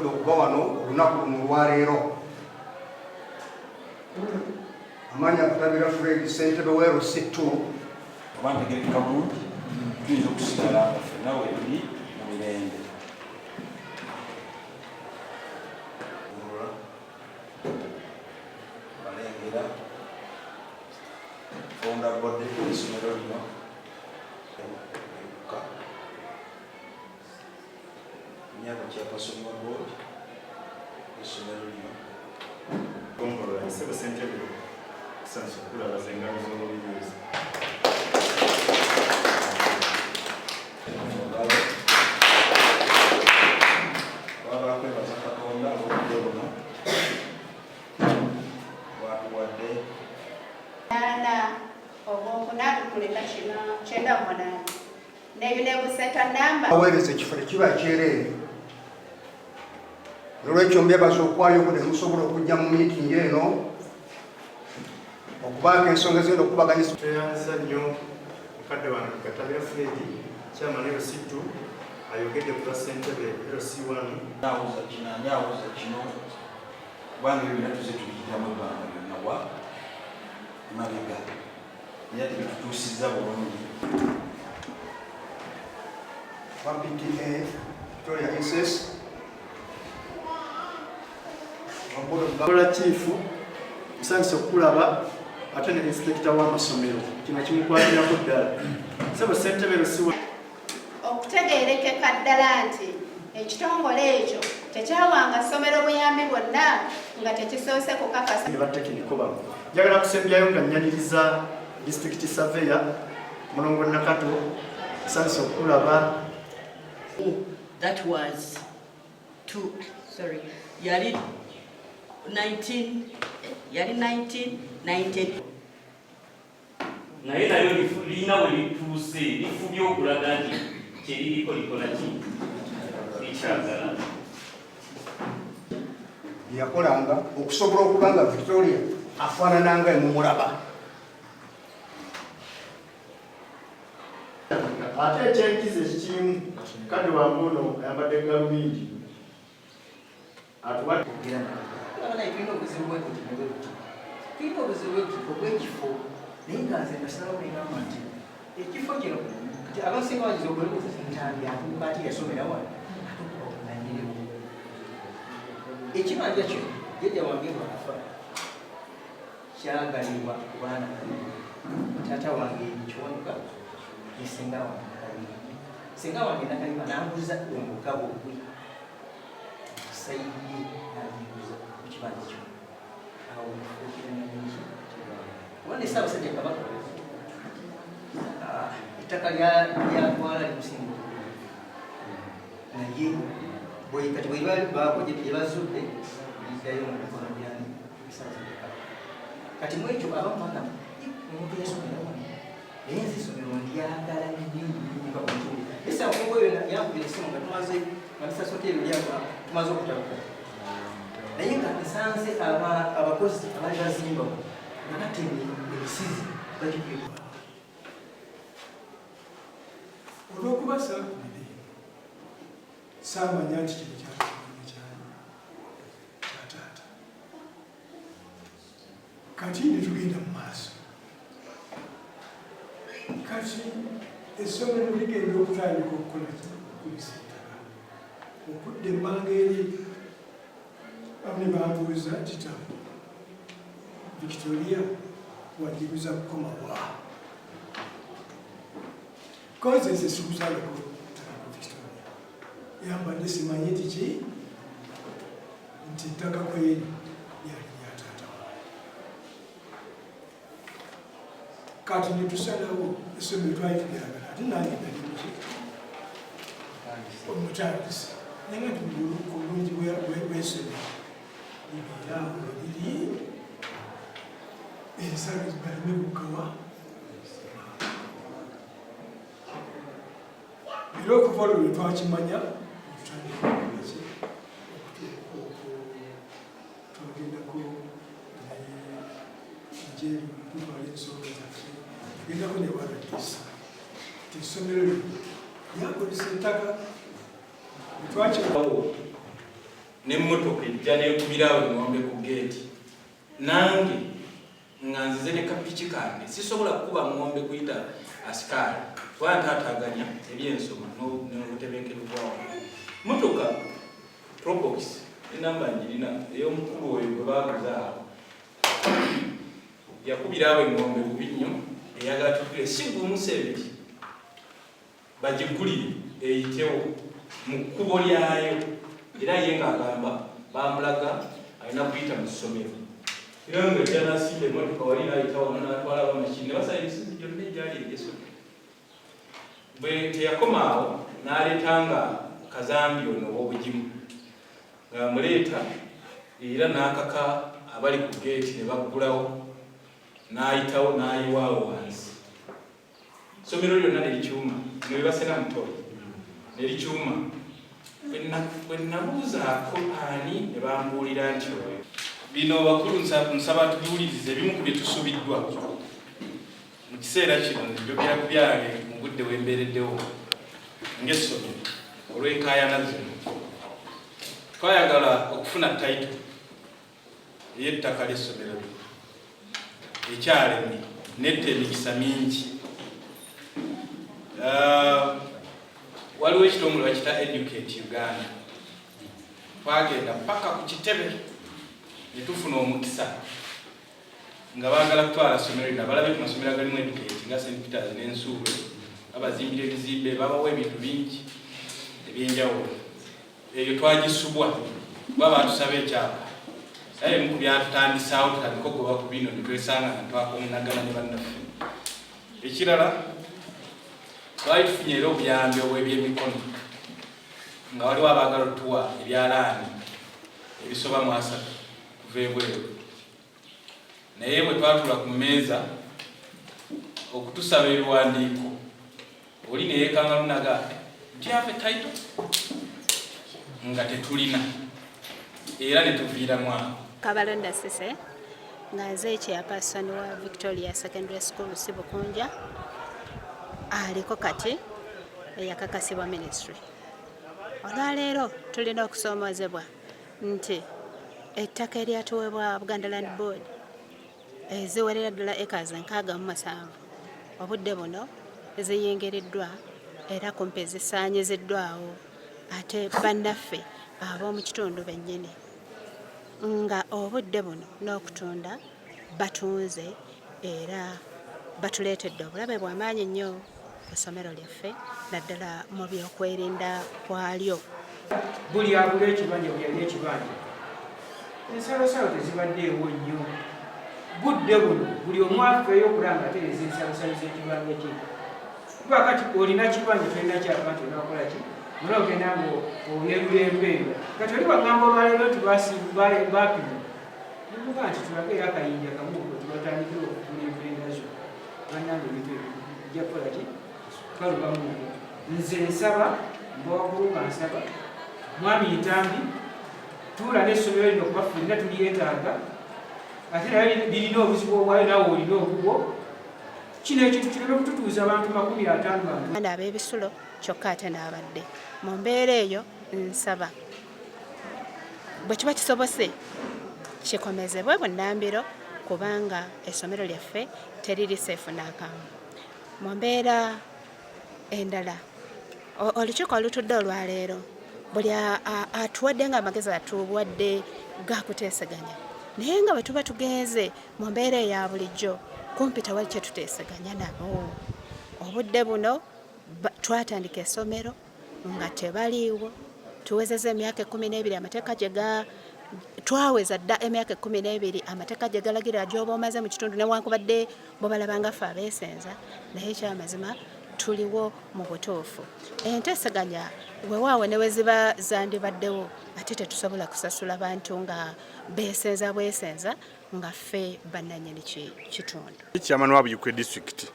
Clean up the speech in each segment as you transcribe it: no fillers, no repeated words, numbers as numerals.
Okuba wano olunaku luno olwaleero, amaanyi akutabira Fred, ssentebe wa LC2. Oba ntegerekeka bulungi, tuyinza okusigala nga ffenna weetuli mu mirembe. Balengera founder body essomero lino ekuka nyabo chairperson wa board essomero lino. Gombolola, ssebo ssentebe, tusanyuse okukulabaza engalo z'olubiriizi. Twagala kwebaza Katonda olw'obudde buno bwatuwadde. Nana ogwokuna lukuleka kino 98 ne UNEB center number. Aweereza ekifo tekiba kyereere, nolwekyo mbyebaza okwayo ne musobola okujja mu miitingi eno okubaako ensonga zigenda okukubaganyisa. Tweyanza nnyo mukadde wange Katabira Fred, chairman LC2, ayogedde ku lwa ssentebe LC1. Awuza kino, ani awuza kino, kubanga ebyo byonna tuze tubiyitamu ebbanga lyonna wa emabega, era tebitutuusizza bulungi. Wa PTA Victoria SS. Kola chief, nsanyuse okukulaba, ate ne inspector w'amasomero kino kimukwatirako ddala, ssebo ssentebe LC1. Okutegeerekeka ddala nti ekitongole ekyo tekyawanga ssomero buyambi bwonna nga tekisoose kukakasa. Ne batekiniko bano, njagala kusembyayo nga nnyaniriza district surveyor Mulongo Nakato, nsanyuse okukulaba. That was two, sorry, yali 19, yali 1990. Naye nayo lirina we lituuse, lifubye okulaga nti kyeririko likola ki likyagala. Byeyakolanga okusobola okuba nga Victoria afaanana nga emumulaba. Ate ekyenkizo ekikirimu, mukadde wange ono ayambadde galubindi atuwadde. Naye tulina obuzibu bwe buti ne bwe buti, tulina obuzibu bwe buti obw'ekifo, naye nga nze nasalawo ne ngamba nti ekifo kino kati abasinga bagiza okwebuuza, Ntambi atuuka ati yasomera wano, atuuka okunanyiriwo ekibanja kino. Jjajja wange bw'afa, kyagalibwa ku baana babiri, taata wange Kiwanuka ne senga wange Nakayima. Senga wange Nakayima n'anguza omugabo gwe, side ye n'aginguza ku kibanja kino. Awo nfuukira nanyiniki kuba ne Ssaabasajja Kabaka, ettaka lyatwala limusinga obulungi, naye kati bwe gye bazudde liddayo mu mikono gyani? Ssaabasajja Kabaka. Kati mu ekyo abamu bagamba omuntu yasomera wano, naye nze essomero ndyagala nnyo nnyo nga bwentuulira esakungu eyo. Yankubira essimu nga tumaze, nga misasoko ebyo lyagwa, tumaze okutabuka, naye nga nsanze abakozi abaali bazimba nga batemye emisizi bagikubye. Olw'okuba saakulira eno, saamanya nti kino kyali kibanja kyali kya taata. Kati ne tugenda mu maaso. Kati essomero ligenda okutandika okukola okukubisa ettaka okudda emmanga eri. Bamu ne bambuuza nti, "Taata, Victoria wagiguza kukoma wa?" Konze nze siguzalako ttaka ku Victoria, yambadde simanyi nti ki nti ttaka kweri lyali lya taata wange. Kati netusalawo, essomero twali tulyagala, ate nange nali muki omutandisi, naye nga nti ku bulungi bw'essomero libeera awo weriri, ensalo baleme kukawa. Era okuva olwo lwe twakimanya, netutandika okukolaki, twagendako njeru tutwala ensonga zaffe, tugendako ne waradisa ti essomero lino lyakozesa ettaka. Awo. N'emmotoka ejja n'ekubira awo eŋŋombe ku geeti, nange nga nzize ne kapiki kange, sisobola kukuba ŋŋombe kuyita asikaali kuba ntaataaganya ebyensoma n'obutebenkevu bwawo. Motoka Probox, enamba njirina, ey'omukulu oyo gwe baaguza awo, yakubira awo eŋŋombe bubi nnyo, eyagala tugule si gumu si ebiri, bagigulire eyitewo mu kkubo lyayo. Era ye ng'agamba bamulaga alina kuyita mu ssomero, era ng'ajja n'asimba emmotoka wali n'ayita wano n'atwala abamashini ne basala emisizi gyonna egyali egy'essomero. Bwe teyakoma awo, n'aleeta nga kazambi ono ow'obugimu ng'amuleeta, era n'akaka abali ku geeti ne baggulawo, n'ayitawo n'ayiwaawo wansi. Ssomero lyonna ne likyuma ne bebasena mu toyi ne likyuma. Bwe nabuuzaako ani ne bambuulira nti oyo. Bino bakulu nsaba tubiwulirize, ebimu ku bye tusubiddwa mu kiseera kino. Njogera ku byange mu budde wembeereddewo ng'essomero olw'enkaayana zino. Twayagala okufuna title ey'ettaka ly'essomero lino ekyalemye netta emikisa mingi. Waliwo ekitongole bakita Educate Uganda. Twagenda paka ku kitebe ne tufuna omukisa nga baagala kutwala ssomero lino balabe ku masomero agalimu Educate nga St Peters n'Ensuube, babazimbira ebizimbe, babawa ebintu bingi ebyenjawulo. Eyo twagisubwa kuba batusaba ekyapa, naye ebimu ku byatutandisaawo tutandika okugoba ku bino ne twesanga nga twakoonagana ne bannaffe. Ekirala, twali tufunye era obuyambi obw'ebyemikono nga waliwo abaagala otuwa ebyalaani ebisoba mu 30 kuva ebweru, naye bwe twatuula ku mmeeza okutusaba ebiwandiiko, oli ne yeekanga lunaga nti ave title nga tetulina, era ne tuviiramu awo. Kabalonda Sise, nga nze chairperson wa Victoria Secondary School Sibukunja, aliko kati eyakakasibwa ministry. Olwaleero tulina okusoomoozebwa nti ettaka eryatuweebwa Buganda Land Board eziwerera ddala acres 67, obudde buno ziyingiriddwa era kumpi zisaanyiziddwawo, ate bannaffe ab'omu kitundu bennyini nga obudde buno n'okutunda batunze, era batuleetedde obulabe bw'amaanyi nnyo ku ssomero lyaffe, naddala mu byokwerinda kwalyo. Buli agula ekibanja, buli alina ekibanja, ensalosalo tezibaddeewo nnyo. Budde buno buli omu afeeyo okulaba nga atereeza ensalosalo z'ekibanja kye, kuba kati olina kibanja, tolina kyapa nti onakola ki, muna ogenda nga oyerula empenda. Kati oli wagamba olwaleero nti bapima nekuga nti tulage era akayinja kamu tubatandikira okugula empenda zo. Bannange, ebintu ebyo bijja kukola ki kalubamu. Nze nsaba mbawagulu nga nsaba Mwami Ntambi, tuula n'essomero lino kuba ffenna tulyetaaga, ate naye lirina obuzibu obwayo, naawe olina obubwo. Kino ekintu kireme kututuuza abantu 50 bantu. Abaana ab'ebisulo kyokka ate n'abadde mu mbeera eyo. Nsaba bwe kiba kisobose kikomezebwe bunnambiro, kubanga essomero lyaffe teriri safe n'akamu. Mu mbeera endala, olukiiko olutudde olwaleero, buli atuwadde nga amagezi atuwadde gakuteeseganya, naye nga bwe tuba tugenze mu mbeera eya bulijjo, kumpi tewali kyetuteeseganya nabo. Obudde buno twatandika essomero nga tebaliiwo. Tuwezeza emyaka 12 amateeka gye ga twaweza dda emyaka 12 amateeka gye galagira gy'oba omaze mu kitundu, newankubadde bwebalaba ffe abeesenza, naye ekyamazima tuliwo mu butuufu. Enteeseganya wewaawo ne we ziba zandibaddewo, ate tetusobola kusasula bantu nga beesenza bwesenza nga ffe bannannyini kitundu. Chairman wa Buikwe District.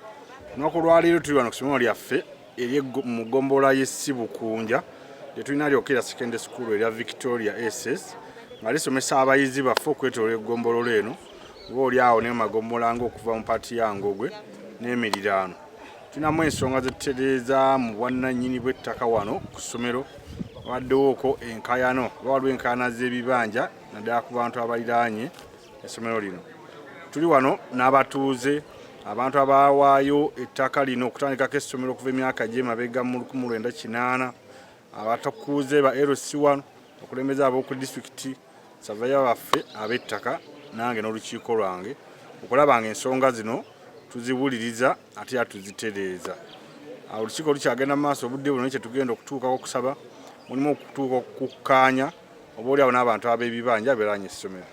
Olunaku olwaleero tuli wano ku ssomero lyaffe mu ggombolola y'e Sibukunja lye tulina lyokka erya secondary school erya Victoria SS, nga lisomesa abayizi baffe okwetoloola eggombolola eno, oba oli awo ne magombolola ng'okuva mu paati ya Ngogwe n'emiriraano. Tulinamu ensonga zetutereeza mu bwannannyini bw'ettaka wano ku ssomero. Wabaddewooko enkayano oba waliwo enkayana z'ebibanja naddala ku bantu abaliraanye essomero lino. Tuli wano n'abatuuze, abantu abawaayo ettaka lino okutandikako essomero okuva emyaka gy'emabega mu 1980, abatakuuze ba LC wano, abakulembeze ab'oku disitulikiti, saveya baffe ab'ettaka, nange n'olukiiko lwange okulaba nga ensonga zino tuziwuliriza ate era tuzitereeza. Olukiiko lukyagenda mu maaso obudde buno, kye tugenda okutuukako okusaba mulimu okutuuka okukkaanya oba oliawo n'abantu ab'ebibanja abeeranye essomero,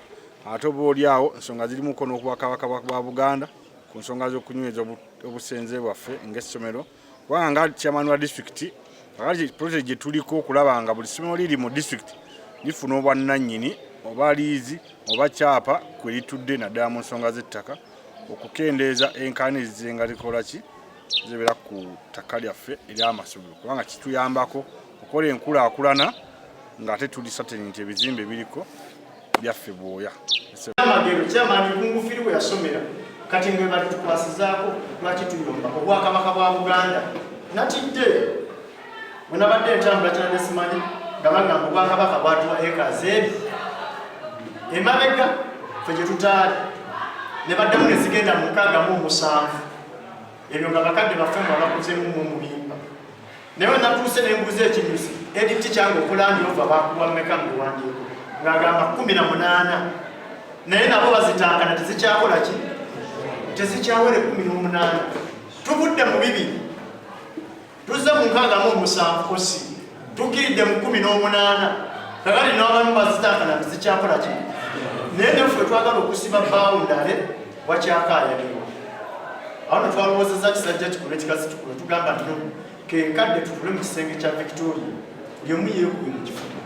ate oba oliawo ensonga zirimuko n'okubwakabaka bwa Buganda ku nsonga z'okunyweza obusenze bwaffe ng'essomero, kubanga nga chairman wa disitulikiti akati project gye tuliko okulaba nga buli ssomero liri mu disitulikiti lifuna obwannannyini oba liizi oba kyapa kwe litudde naddala mu nsonga z'ettaka okukendeeza enkaani ezizenga zikola ki zibeera ku ttaka lyaffe ery'amasomero, kubanga kituyambako okukola enkulaakulana ng'ate tuli certain nti ebizimbe biriko byaffe bwoya. Amagero chairman Kungufiri we yasomera kati ngwe bali tukwasizaako lwaki tuyomba obwakabaka bwa Buganda natidde bwe nabadde entambula kyana simanyi nga bagamba obwakabaka bwatuwa eka zeebi emabega ffe gye tutaali ne baddamu ne zigenda mu 67 ebyo nga bakadde baffe nga bakuzeemu mu mubimba. Naye wenatuuse ne mbuuza ekinyusi editi kyange okulandi ova bakuwa mmeka mu biwandiiko ng'agamba 18, naye nabo bazitankana tezikyakola ki, tezikyawere 18. Tuvudde mu bibiri tuzze mu 67 osi tukiridde mu 18, kakati n'abamu bazitankana tezikyakola ki, naye neffe twagala okusiba bawundale wakyakaayanirwa. Awo ne twalowoozezza kisajja kikulu ekikazi kikulu, tugamba nti no kekadde tutule mu kisenge kya Victoria buli omu yeekube mu kifuba.